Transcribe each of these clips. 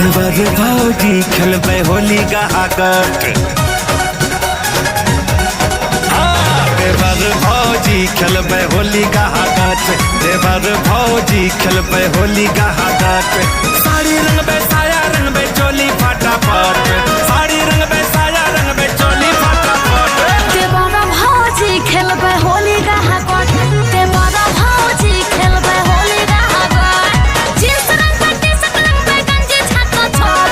देवर भौजी खेलबै होली गहागट। हाँ, देवर भौजी खेलबै होली गहागट। देवर भौजी खेलबै होली गहागट। साड़ी रंगबै, साया रंगबै, चोली फटाफट। साड़ी रंगबै, साया रंगबै, चोली फटाफट। देवर भौजी खेलबै होली गहागट। देवर भौजी खेलबै होली गहागट। जींस रंगबै, टी-शर्ट रंगबै, गंजी छाता छोट।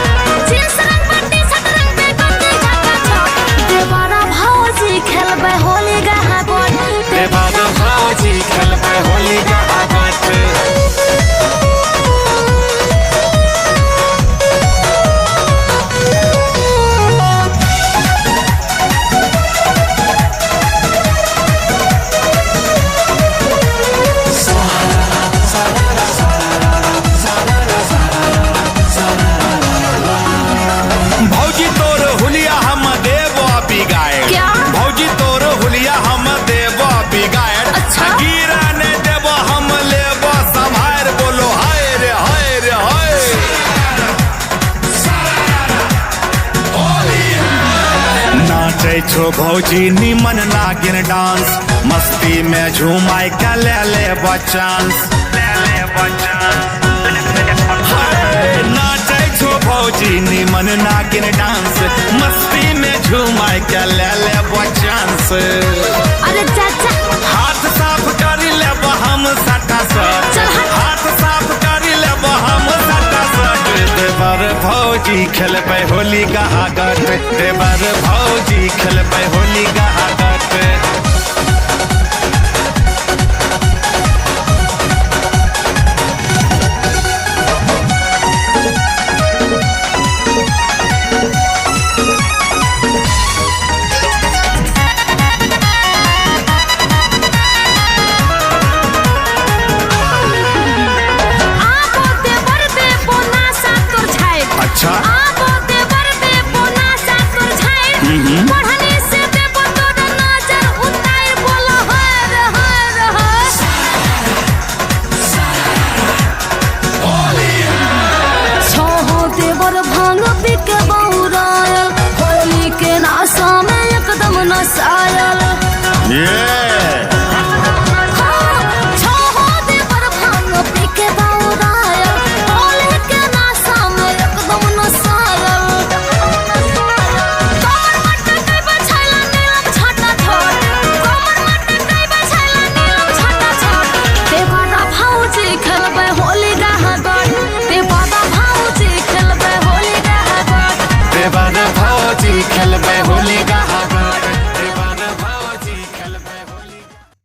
जींस रंगबै, टी-शर्ट रंगबै, गंजी छाता छोट। देवर भौजी खेलबै होली गहागट। देवर भौजी खेलबै होली गहागट। भौजी तोर हुलिया हम देबो बिगाड़। क्या? भौजी तोर हुलिया हम देबो बिगाड़। अच्छा। गिरा ने देबो, हम लेबो सम्हार। बोलो हाय रे, हाय रे हाय। नाचै छो भौजी निमन नागिन डांस। मस्ती में झूमाय के ले लेबो चांस, ले लेबो चांस। हाय, नाचै छो भौजी निमन नागिन डांस। मस्ती में झूमाय के ले लेबो चांस। अरे चाचा। हाथ साफ करी लेबो हम सटा सट। चल हट। हाथ साफ करी लेबो हम सटा सट। देवर भौजी खेलबै होली गहागट। देवर भौजी खेलबै होली गहागट। आबो देवर देबो नासा तोर झाड़। अच्छा। आबो देवर देबो नासा तोर झाड़।